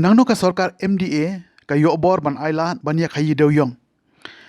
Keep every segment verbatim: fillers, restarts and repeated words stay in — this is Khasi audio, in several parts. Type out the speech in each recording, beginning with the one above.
Nangno ka sorkar M D A ka ïoh bor ban ailad ban ïa khaïi dewïong?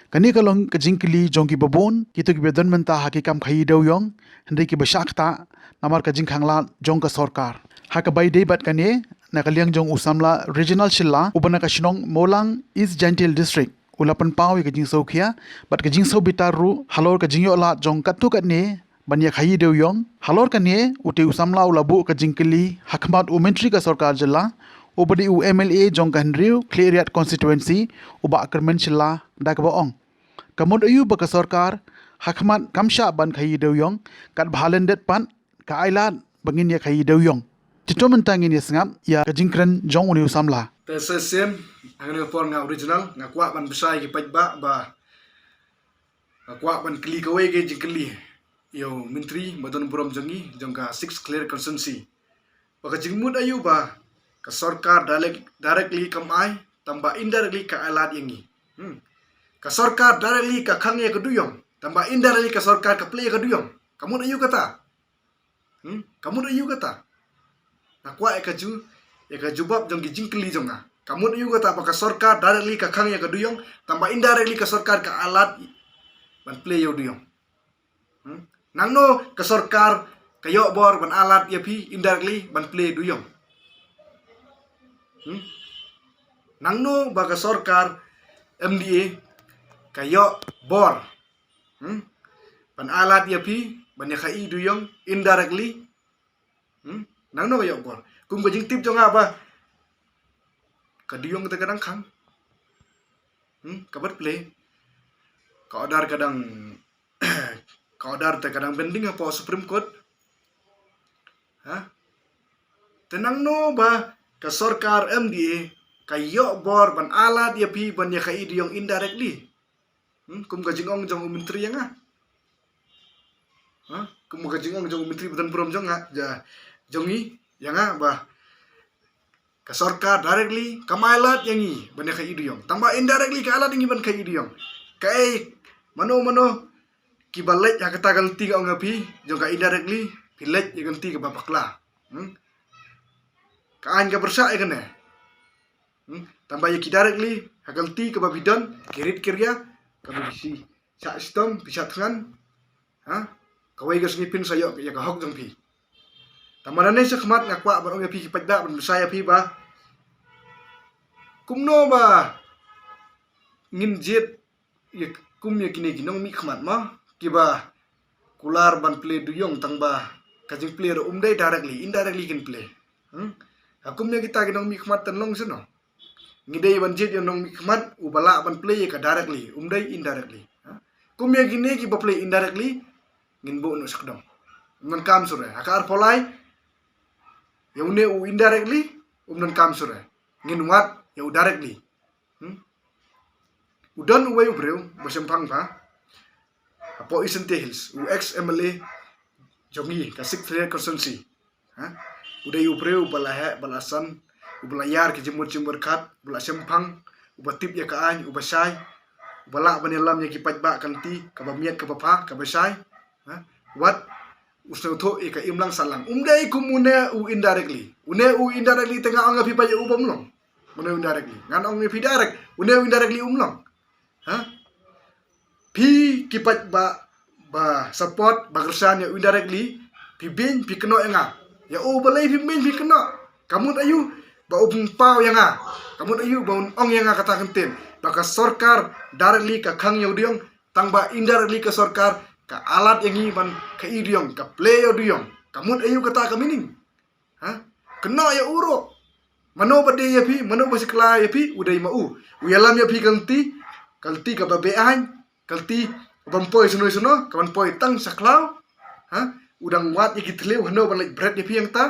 Kane ka long ka jingkylli jong kiba bun kito kiba don mynta ha ki kam khaïi dewïong, hynrei kiba shah ktah namar ka jingkhanglad jong ka sorkar. Ha kaba ïadei bad kane, na ka liang jong u samla Reginald Shylla uba na ka shnong Mawlang, East Jaintia Hills District, u la pynpaw ïa ka jingsngewkhia bad ka jingsngewbitar ruh halor ka jingïoh lad jong katto katne ban ïa khaïi dewïong. Halor kane, utei u samla u la buh ka jingkylli ha khmat u Myntri ka sorkar jylla uba dei u M L A jong ka Hynriew Khliehriat Constituency, u Bah Kyrmen Shylla, da kaba ong: Ka mut aïu ba ka sorkar ha khmat kam shah ban khaïi dewïong, katba ha lyndet pat ka ailad ba ngin ïa khaïi dewïong? Te to mynta ngin ïa sngap ïa ka jingkren jong une u samla. Te sa shisien, ha kane ka por nga Reginald, nga kwah ban bishar ïa ki paidbah ba nga kwah ban kylli kawei ka jingkylli ïa u Myntri ba don burom jong ngi jong ka Six Khliehriat Constituency, ba ka jingmut aïu ba ka sorkar direct, directly kam ai, tangba indirectly ka ailad ïa ngi. Hmm. Ka sorkar directly ka khang ïa ka dewïong, tangba indirectly ka sorkar ka plie ïa ka dewïong. Ka mut aïu kata? Hmm? Ka mut aïu kata? Nga kwah ïa ka ju, ïa ka jubab jong ki jingkylli jong nga. Ka mut aïu kata ba ka sorkar directly ka khang ïa ka dewïong, tangba indirectly ka sorkar ka ailad ban plie ïa u dewïong? Hmm? Nangno ka sorkar ka ïoh bor ban ailad ïa phi indirectly ban plie dewïong? Hmm? Nangno ba ka sorkar M D A ka ïoh bor, hmm, ban ailad ïa phi ban ïa khaïi dewïong indirectly? Hmm? Nangno ka ïoh bor? Kum ka jingtip jong nga ba ka dewïong te ka dang khang. Hmm? Ka bad plie. Ka order ka dang, ka order te ka dang pending hapoh Supreme Court. Ha? Te nangno ba ka sorkar M D A ka ïoh bor ban ailad ïa phi ban ïa khaïi dewïong indirectly? Hmm, kum ka jingong jong u Myntri ïa nga. Ha? Kum ka jingong jong u Myntri ba don burom jong nga, ja, jong ngi, ïa nga ba ka sorkar directly kam ailad ïa ngi ban ïa khaïi dewïong, tangba indirectly ka ailad ïa ngi ban khaïi dewïong. Kaei, mano mano kiba leit ha kata ka lynti, nga ong ïa phi, jong ka indirectly, phi leit ïa ka lynti kaba bakla. Hmm? Ka aiñ ka pyrshah ïa kane. Hmm? Tangba ïa ki directly, ha ka lynti kaba phi don, ki rit ki ria, kaba phi shah shitom, phi shah thngan. Ha? Kawei ka sngi phin sa ïoh ïa ka hok jong phi. Tangba nangne shakhmat nga kwah ban ong ïa phi ki paidbah, ban bishar ïa phi ba kumno ba ngin jied ïa, kum ïa kine ki nongmihkhmat ma, kiba kular ban plie dewïong, tangba ka jingplie ruh um dei directly, indirectly kin plie. Hmm? Ha kum ïa kita ki nongmihkhmat te long shisha. Ngi dei ban jied ïa u nongmihkhmat uba lah ban plie ïa ka directly, um dei indirectly. Ha? Kum ïa kine kiba plie indirectly, ngin buh noh sha kdong. Um donkam shuh re. Ha ka arphew lai, ïa une u indirectly, um donkam shuh re. Ngin wad ïa u directly. Hmm? U don uwei u briew ba shemphang bha hapoh East Jaintia Hills, u ex M L A jong ngi ka Sixth Khliehriat Constituency. Ha? U dei u briew uba la heh, ba la san, uba la ïar ki jingmut jingpyrkhat, uba la shemphang, uba tip ïa ka aiñ, uba shai, uba lah ban ïalam ïa ki paidbah ka lynti kaba miat, kaba bha, kaba shai. Ha? Wat u sngewthuh ïa ka imlang sahlang. Um dei kum une u indirectly. Une u indirectly te nga ong ïa phi ba ïa u bym long. Une u indirectly. Ngan ong ïa phi direct. Une u indirectly um long. Ha? Phi ki paidbah ba support, ba kyrshan ïa u indirectly, phi beiñ, phi kynnoh ïa nga. Ïa u balei phi beiñ, phi kynnoh? Ka mut aïu ba u pynpaw ïa nga? Ka mut aïu ba un ong ïa nga kata ka ktien ba ka sorkar directly ka khang ïa u dewïong, tangba indirectly ka sorkar ka ailad ïa ngi ban khaïi dewïong, ka plie ïa u dewïong? Ka mut aïu kata ka meaning? Ha? Kynnoh ïa u ruh. Mano ba dei ïa phi, mano ba shakla ïa phi, u dei ma u. U ïalam ïa phi ka lynti, ka lynti kaba beaiñ, ka lynti kaba ym poi shano shano, kaban poi tang sha khlaw. Ha? U dang wad ïa ki thliew hano ban leit bret ïa phi hangta.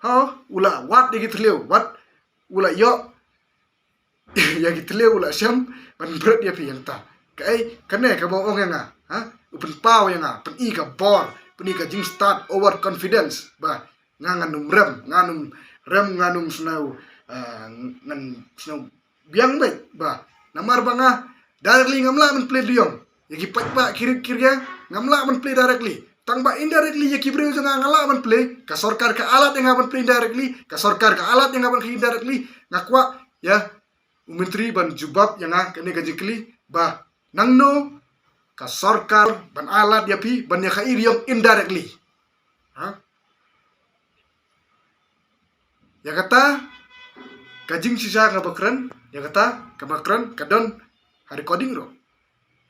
Ha? U la wad ïa ki thliew, wad, u la ïoh ïa ki thliew, u la shem ban bret ïa phi hangta. Kaei, kane kaba ong ïa nga, ha? U pynpaw ïa nga, pyni ka bor, pyni ka jingstad, overconfidence, ba nga ngan ym rem, ngan ym rem, ngan ym sngew, ah, ngan sngew biang beit, ba namar ba nga directly ngam lah ban plie dewïong. Ïa ki paidbah ki rit ki ria ngam lah ban plie directly. Tang ba indirectly ïa ki briew jong nga nga lah ban plie, ka sorkar ka alat ïa nga ban plie indirectly, ka sorkar ka alat ïa nga ban kha indirectly. Nga kwah ïa u myntri ban jubab ïa nga kane ka jingkylli ba nangno ka sorkar ban alat ïa phi ban ïa kha i riong indirectly. Ha? Ïa kata ka jingshisha kaba kren, ïa kata kaba kren ka don ha recording ruh.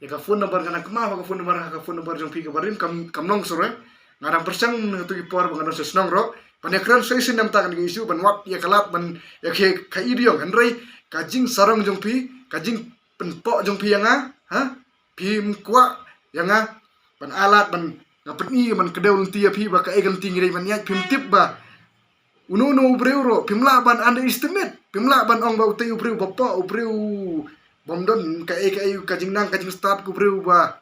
Ïa ka phone number ka nang kynmaw, ka phone number, ka phone number jong phi kaba rim kam, kam long shuh re. Nga dang pyrshang na katu ki por ba nga don sha shnong ruh ban ïa kren shisha namar kane ka issue ban wad ïa ka lad ban ïa kha i riong, hynrei ka jingsarong jong phi, ka jingpynpoh jong phi ïa nga, ha? Phim kwah ïa nga ban alat ban, nga pyni ban kdew lynti ïa phi ba kaei ka lynti ngi dei ban ïaid, phim tip ba uno uno u briew ruh phim lah ban underestimate, phim lah ban ong ba utei u briew ba poh, u briew bym don kaei kaei ka jingnang ka jingstad, u briew ba,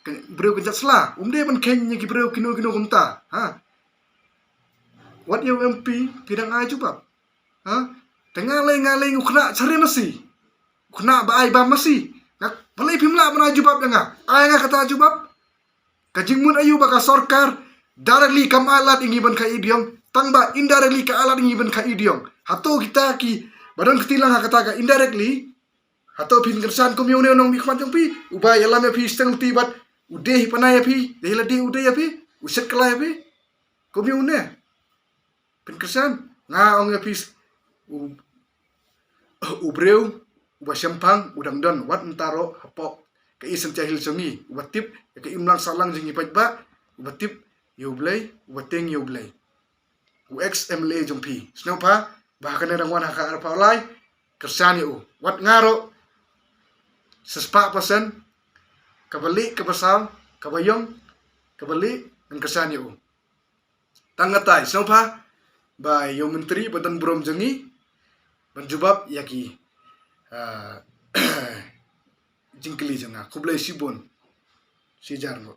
u briew kynjat sla. Um dei ban kheiñ ïa ki briew kino kino kumta, ha? Wat ïa u M P phi dang ai jubab, ha? Te nga lei, nga lei u khynnah chare masi, u khynnah ba ai bam masi. Nga, balei phim lah ban ai jubab ïa nga? Ai nga kata jubab. Ka jingmut aïu ba ka sorkar directly kam alat ïa ngi ban kha i riong, tang ba indirectly ka alat ïa ngi ban kha i riong? Hato kita kiba don kti lang ha kata ka indirectly, hato phin kyrshan kum ïa une u nongmihkhmat jong phi uba ïalam ïa phi, sdang lynti bad u dei hi pana ïa phi, dei hi lade u dei ïa phi, u shet kylla ïa phi kum ïa une? Phin kyrshan? Nga ong ïa phi, u, u briew uba shemphang u dang don wat mynta ruh hapoh ka East Jaintia Hills jong ngi, uba tip ïa ka imlang sahlang jong ngi paidbah, uba tip ïa U Blei, uba tieng ïa U Blei, u ex M L A jong phi. Sngewbha ba ha kane dang wan ha ka arphew lai, kyrshan ïa u. Wat nga ruh, shispah percent, kaba lieh kaba saw, kaba ïong kaba lieh, ngan kyrshan ïa u. Tang katai, sngewbha ba ïa u myntri ba don burom jong ngi ban jubab ïa ki, ah, jingkylli jong nga. Khublei shibun. Shi hajar nguh.